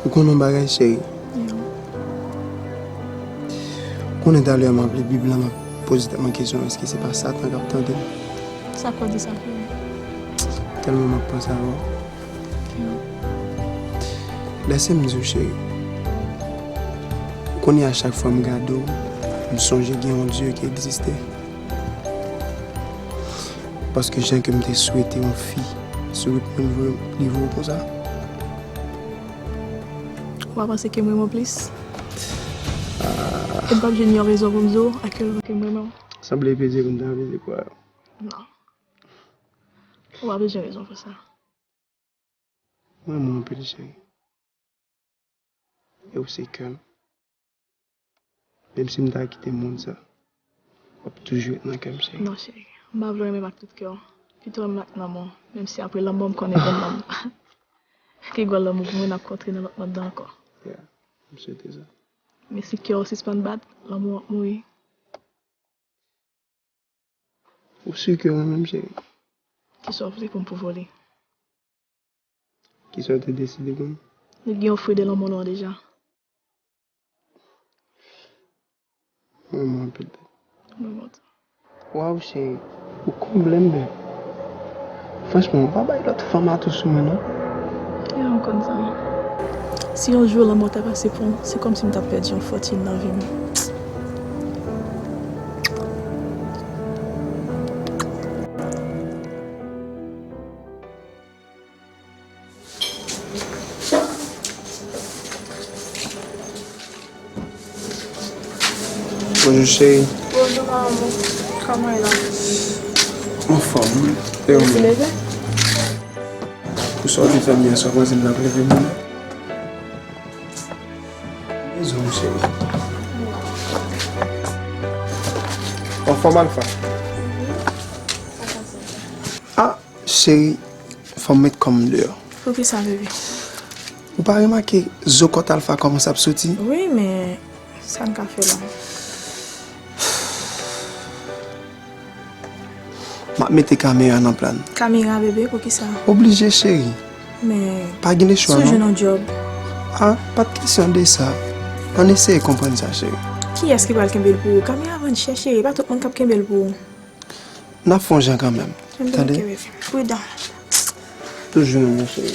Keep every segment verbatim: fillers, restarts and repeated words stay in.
Ou konnen yon bagay, cheri? Ou konnen talè a m ap li Bib la, m ap poze tèt mwen kesyon, èske se pa Satan k ap tante m? Sa k fè w di sa, cheri? Tèlman m ap panse avè w. Lèse m di w, cheri. Kounye a, chak fwa m gade w, m sonje gen yon Dye ki egziste. Paske jan ke m te swete yon fi sou wout mwen, li voye, li voye w konsa. Ou pa panse ke m renmen w plis? E m p ap jwenn yon rezon pou m di w a kèl pwen ke m renmen w. Sanble peze pou m ta peze kwa. Non. Ou pa bezwen rezon pou sa. Mwen, mwen anpil, cheri. E ou se kè m. Menm si m ta kite mond sa, w ap toujou ret nan kè m, cheri. Non, cheri. M pa vle renmen m ak tout kè w. Pito renmen m ak lanmou. Menm si apre lanmou, m konnen gen lanmou. Ki gwo lanmou pou mwen n ap kontre nan lòt mond nan ankò. Yeah, m swete sa. Men si kè w sispann bat, lanmou ap mouri. Ou si ke w renmen m, cheri? Kisa w vle pou m pwouve w li? Kisa w te deside pou m? Nou gen yon fwi de lanmou nou an deja. Mwen, mwen anpil tèt. Mwen kontan. Waw, cheri, ou konble m, bèl. Franchman, ou pa bay lòt fanm atou sou mwen, non. Ya, m konn sa. Si yon jou lanmò ta pase pon, se kòmsi m t ap pèdi yon fòtin nan vi m. Bonjou, cheri. Bonjou, mon amour. Kòman w ye la? M anfòm, wi. E ou menm? Ou leve? Pou sa w te fè m yè swa, panse m t ap leve m. Dezòm, cheri. Anfòm, Alpha? Ah, cheri, fò m met kò m deyò. Poukisa, bebe? Ou pa remake zo kòt Alpha kòmanse ap soti? Wi, men sa n ka fè la? M ap mete kamera nan plan. Kamera, bebe, poukisa? Oblije, cheri. Men, pa gen lechwa, non. Si w jwenn yon djòb? Ah, pa t kesyon de sa. Ann eseye konprann sa, cheri. Kiyès ki pral kenbe l pou ou? Kamera vann chè, cheri. Pa tout moun k ap kenbe l pou ou. N ap fè yon jan kanmenm. Tande? Pridan. Toujou renmen w, cheri.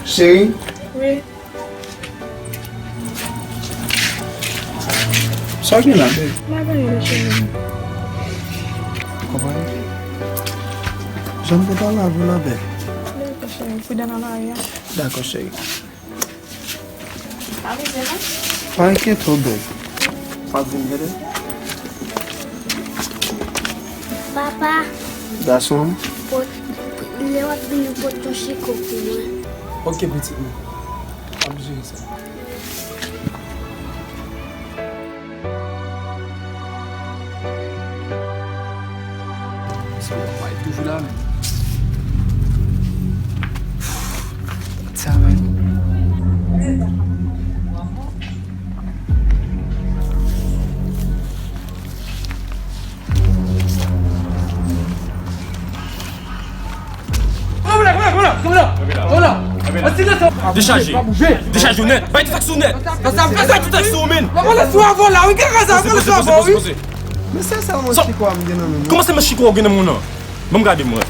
Cheri? Wi. Sa w gen la, bebe? M pa gen anyen, cheri. Konprann? Jan m te pale avè w la, bebe. Dakò, cheri. Pridan nan lari a. Dakò, cheri. Pa enkyete w, bebe. W ap vin, tande? Papa. Gason. Pot, lè w ap vini, pot yon chiko pou mwen. Ok, pitit mwen. M ap jere sa. Sa w ap bay toujou la menm. Sa menm. Dechaje. Dechaje w nèt. Bay tout tèks ou nèt. Bay tout tèks ou, men. Poze, poze, poze, poze. Men se sèlman chiko a m gen nan men mwen. Kòman sèlman chiko a w gen nan men w nan? Ban m gade mwen.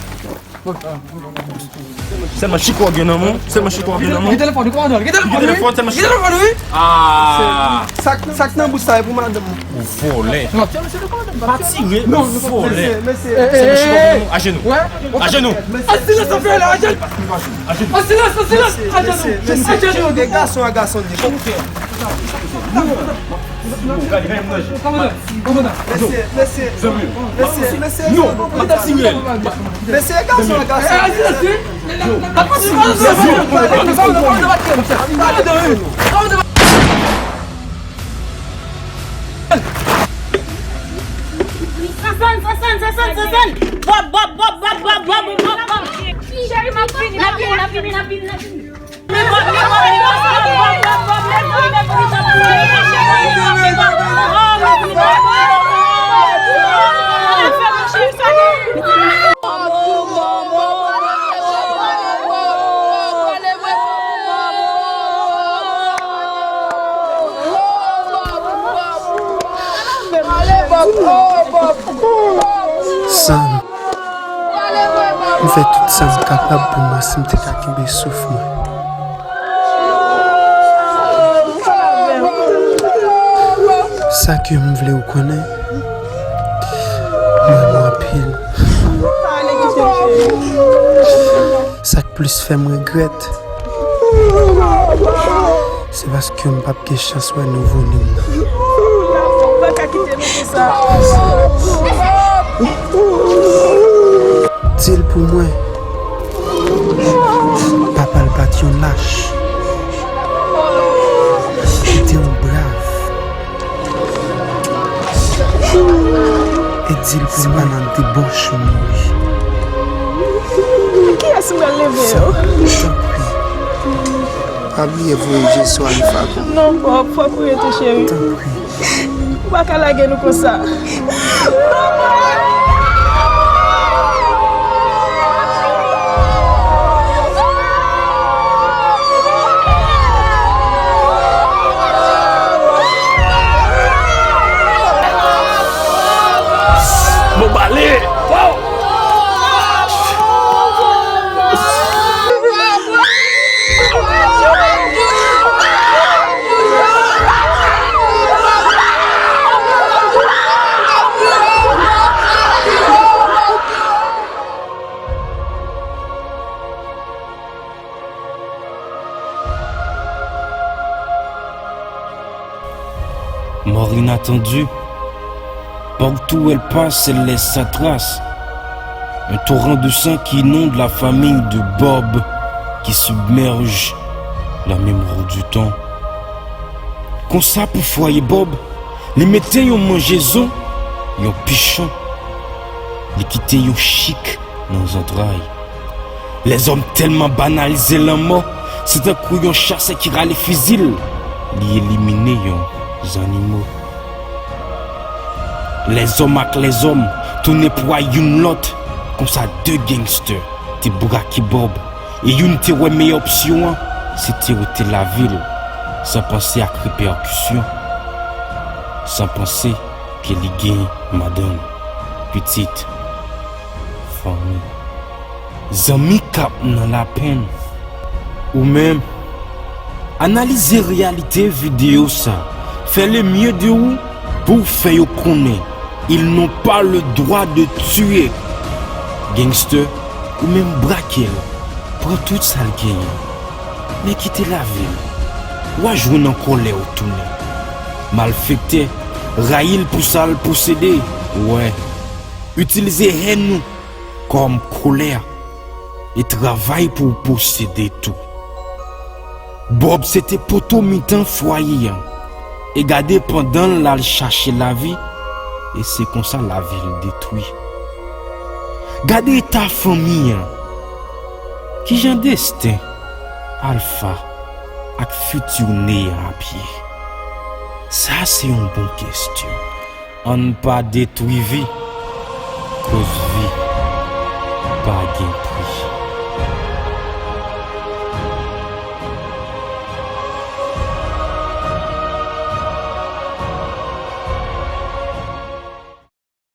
Sèlman chiko a w gen nan men w. Sèlman chiko a w gen nan men w. Gen telefòn, gen telefòn, sèlman chiko. Gen telefòn, wi. Ah. Sa k, sa k nan bouch sa e pou madanm mwen. Ou vòlè. Pa tire, ou vòlè. Sèlman chiko a w gen nan men w. Ajenou. Ajenou. An silans, an silans, ajenou. Ajenou. An silans, an silans, ajenou. Ajenou. E gason a gason de. Kòmandan, kòmandan. Mesye, mesye, mesye, mesye, non, mwen t ap siyen. Mesye, gason, gason. Sa sòn, sa sòn, sa sòn, sa sòn. Bòb, bòb, bòb. Cheri, m ap vini, m ap vini, m ap vini, m ap vini, m ap vini. San, m fè tout sa m kapab pou mwen, si m te ka kenbe souf mwen. Sa ke m vle w konnen, m renmen w anpil. Sa k plis fè m regrèt, se paske m p ap gen chans wè nouvo-ne m nan. Di l pou mwen, papa l pa t yon lach. Li te yon brav. E di l pou mwen, nan debòch ou mouri. Kiyès m pral leve yo? Tanpri. Pa bliye voye je sou Alifa pou mwen. Non, pòp, fòk ou rete, cheri. Tanpri. Ou pa ka lage nou konsa. Bon, bale! Wow! Mort inattendue. Partout où elle passe, elle laisse sa trace. Un torrent de sang qui inonde la famille de Bob, qui submerge la mémoire du temps. Konsa pou fwaye Bob, li mete yon manjezon, yon pichon. Li kite yon chik nan zantray. Lèzòm tèlman banalize lanmò, se tankou yon chasè ki rale fizi l, li elimine yon zannimo. Lèzòm ak lèzòm tounen pwa youn lòt, konsa de gangstè te brake Bob, e youn te wè meyè opsyon an, se te rete lavi l, san panse ak repèkisyon, san panse ke li gen madanm, pitit, fanmi. Zanmi k ap nan lapenn, ou menm, analize reyalite videyo sa. Fais le mieux de ou pou w fè yo konnen ils n'ont pas le droit de tuer. Gangster, ou menm brake l, pran tout sa l genyen, men kite lavi l. W a jwenn ankò lè w tounen. Malfektè, rayi l pou sa l posede. Wè, itilize hèn ou kòm kolè e travay pou w posede tou. Bob se te poto mitan fwaye an. E gade pandan l al chache lavi, e se konsa lavi l detwi. Gade eta fanmi an. Kijan desten Alfa ak fiti ne an ap ye? Sa se yon bon kesyon. Ann pa detwi vi, koz vi pa gen pri.